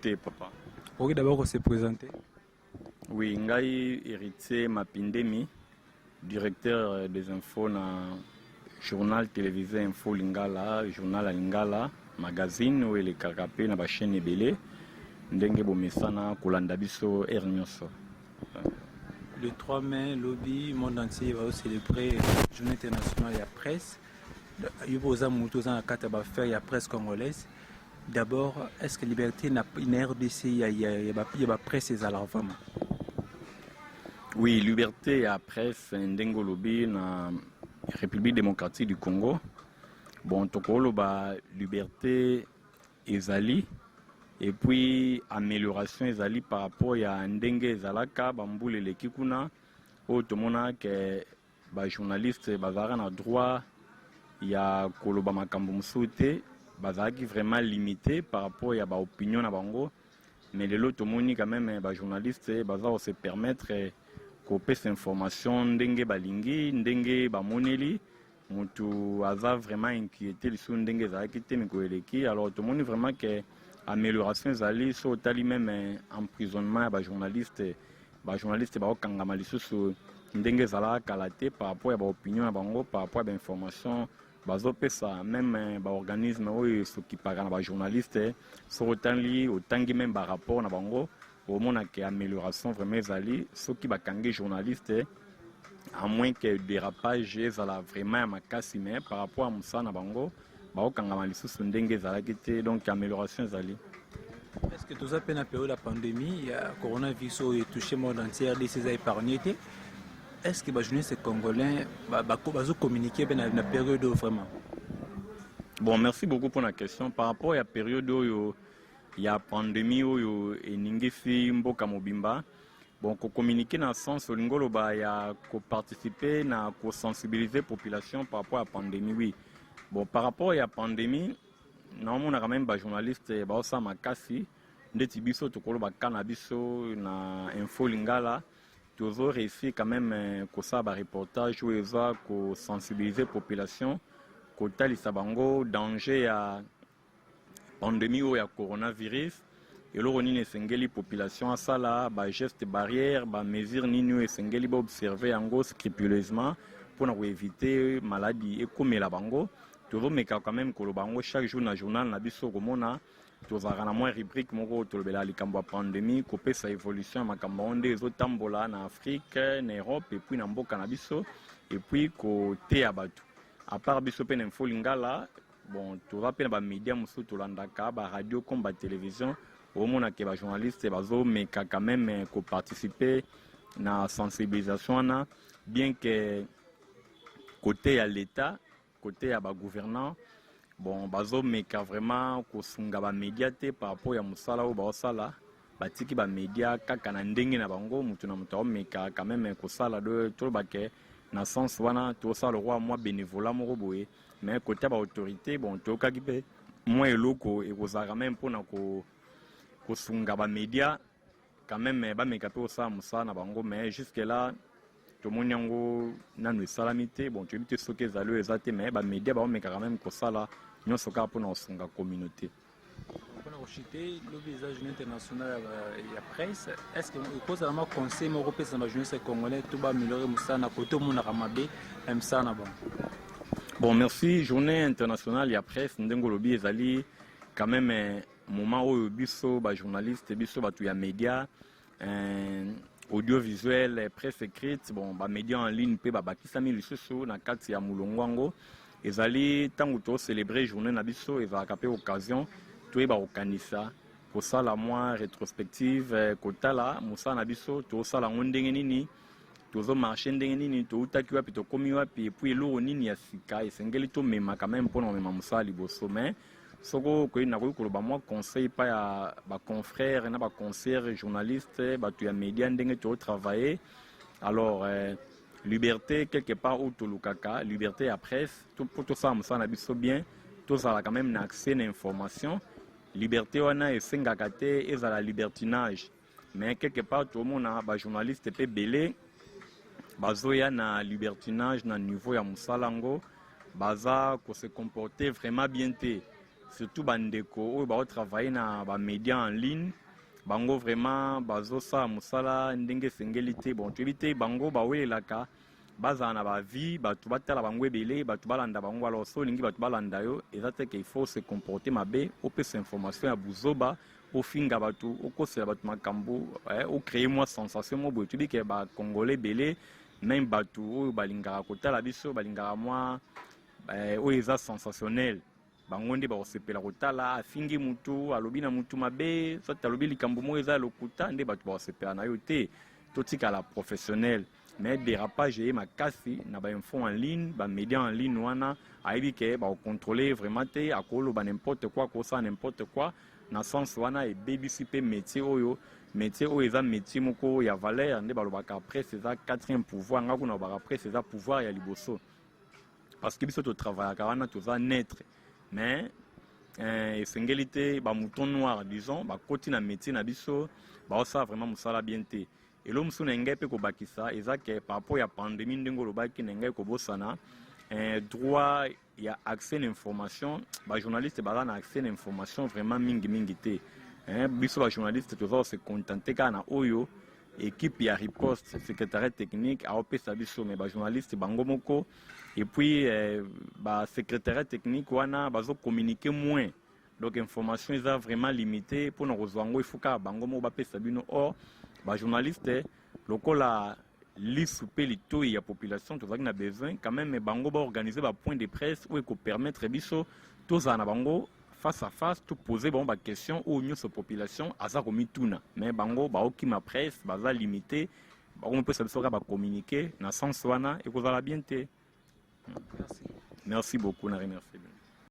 Te, papa. Okoki d'abord ko se présenter? Oui, ngai Héritier Mapindemi, directeur des infos na journal télévisé Info Lingala, journal ya Lingala, magazine oyo elekaka mpe na bachaîne ebele ndenge bomesana kolanda biso heure nyonso. Le 3 mai, lobi, monde entier va célébrer Journée internationale ya presse. Yo mpe oza motu oza na kati ya baaffaire ya presse congolaise. D'abord, est ce que liberté na RDC ya bapresse ezalaka vraiment? Oui, liberté ya presse, ndenge olobi, na République démocratique du Congo, bon, tokoloba liberté ezali et puis amélioration ezali par rapport ya ndenge ezalaka bambula eleki kuna, oyo tomona ke bajournaliste bazalaka na droit ya koloba makambo mosusu te, bazalaki vraiment limité par rapport ya baopinion na bango. Mais lelo tomoni quand même bajournaliste baza kose permettre kopesa information ndenge balingi, ndenge bamoneli. Motu aza vraiment inquiété lisusu ndenge ezalaki te mikolo eleki. Alors tomoni vraiment ke amélioration ezali. So otali même emprisonnement ya bajournaliste, bajournaliste baokangama lisusu ndenge ezalaka kala te par rapport ya baopinion na bango, par rapport ya bainformation bazopesa. Même baorganisme oyo esokipaka na bajournaliste, soki otali, otangi même barapport na bango, omona ke amélioration vraiment ezali. Soki bakangi journaliste, à moins que dérapage ezala vraiment ya makasi, mais par rapport ya mosala na bango, baokangama lisusu ndenge ezalaki te. Donc amélioration ezali. Est ce que toza mpe na période ya pandémie ya coronavirus oyo etouche monde entier, RDC eza épargné te? Est ce que bajournaliste congolais bazocommuniquer mpe na période oyo vraiment? Bon, merci beaucoup pour la question. Par rapport ya période oyo ya pandémie oyo eningisi mboka mobimba, bon, kocommuniquer na sens olingi oloba ya koparticiper na kosensibiliser population par rapport ya pandémie, oui. Bon, par rapport ya pandémie, naomonaka même bajournaliste baosala makasi. Ndeti biso, tokoloba ka na biso na Info Lingala, tozo réussir quand même kosala bareportage oyo eza kosensibiliser population, kotalisa bango danger ya pandémie oyo ya coronavirus, eloko nini esengeli population asala, bageste barrière, bamesure nini oyo esengeli baobserve yango scrupuleusement mpona koevite maladie ekomela bango. Tozomeka quand même koloba yango chaque jour na journal na biso. Komona tozalaka na mwa rubrique moko tolobela likambo ya pandémie, kopesa évolution ya makambo yango nde ezotambola na Afrique, na Europe et puis na mboka na biso, et puis koteya bato. À part biso mpe na Info Lingala, bon, toza mpe na bamédia mosusu tolandaka, baradio comme batélévision, omona ke bajournaliste bazomeka quand même koparticiper na sensibilisation wana, bien que côté ya l'État, côté ya bagouvernant, bon, bazomeka vraiment kosunga bamédia te par rapport ya mosala oyo baosala. Batiki bamédia kaka na ndenge na bango, motu na moto aomeka quand même kosala. Do toloba ke na sens wana tosala lokwa mwa bénévolat moko boye, mais côté ya baautorité, bon, toyokaki mpe mwa eloko ekozalaka même mpona kosunga bamédia quand même bameka mpe kosala mosala na bango, mais jusque là tomoni yango nanu esalami te. Bon, toyebi te soki ezali oyo eza te, mais bamédia baomeka quand même kosala nyonso kaka mpona kosunga communauté. Mpona kochuter, lobi eza Journée internationale ya presse. Est ce que ekozala mwa conseil moko opesa na bajournaliste congolais to baaméliorer mosala na kote omonaka mabe na misala na bango? Bon, merci. Journée internationale ya presse, ndenge olobi, ezali quand même moment oyo biso bajournaliste, biso bato ya média audiovisuel, presse écrite, bon, bamédia en ligne mpe babakisami lisusu na kati ya molongo yango, ezali ntango tocélébrer journée na biso. Ezalaka mpe occasion toyeba kokanisa, kosala mwa rétrospective, kotala mosala na biso, tosala yango ndenge nini, tozomarche ndenge nini, toutaki wapi, tokomi wapi, et puis eloko nini ya sika esengeli tomema quand même mpona komema mosala liboso. Mais soko nakoki koloba mwa conseil pa ya baconfrère na baconsoeur journaliste, bato ya média, ndenge totravaille, alors liberté quelque part oyo tolukaka, liberté ya presse, mpo tosala mosala na biso bien, tozala quand même na accès na information. Liberté wana esengaka te ezala libertinage, mais quelque part tomona bajournaliste mpe ebele bazoya na libertinage na niveau ya mosala yango, baza kose comporter vraiment bien te. Surtout bandeko oyo baotravaille na bamédia en ligne, bango vraiment bazosala mosala ndenge esengeli te. Bon, toyebi te, bango bawelelaka bazala na bavues, bato batala bango ebele, bato balanda bango. Alors so olingi bato balanda yo, eza te ke il faut se comporter mabe, opesa information ya buzoba, ofinga bato, okosela bato makambo, ocréer mwa sensation mo boye. Toyebi ke bacongolais ebele, même bato oyo balingaka kotala biso, balingaka mwa oyo eza sensationnel. Bango nde bakosepela kotala afingi mutu, alobi na mutu mabe, soit alobi likambo moko eza ya lokuta, nde bato bakosepela na yo te. Totikala professionnel. Mais dérapage eye makasi na bainfo en ligne, bamédia en ligne wana. Ayebi ke bakocontrôle vraiment te, akoloba n'importe quoi, akosala n'importe quoi. Na sens wana ebebisi mpe métier oyo. Métier oyo eza métier moko ya valeur. Nde balobaka presse eza quatrième pouvoir, nga kuna balobaka presse eza pouvoir ya liboso, parce que biso totravaillaka wana, toza neutre. Mais esengeli te bamouton noir, disons, bakoti na métier na biso, baosala vraiment mosala bien te. Elo mosusu na ngai mpe kobakisa eza ke par rapport ya pandémie, ndenge olobaki, na ngai kobosana droit ya accès na information. Bajournaliste baza na accès na information vraiment mingimingi te. Biso bajournaliste toza kose contenter kaka na oyo équipe ya riposte, secrétariat technique aopesa biso. Mais bajournaliste bango moko, et puis basecrétariat technique wana bazocommuniquer moins, donc information eza vraiment limité. Mpona kozwa yango, il faut kaka bango moko bapesa bino. Or bajournaliste, lokola lisu mpe litoi ya population, tozalaki na besoin quand même bango baorganiser bapoint de presse oyo ekopermettre biso tozala na bango face à face, topose bango baquestion oyo nyonso population aza komituna. Mais bango baokima presse, baza limité, bakomopesa biso kaka bacommuniqué. Na sens wana ekozala bien te. Merci. Merci beaucoup, na remercie.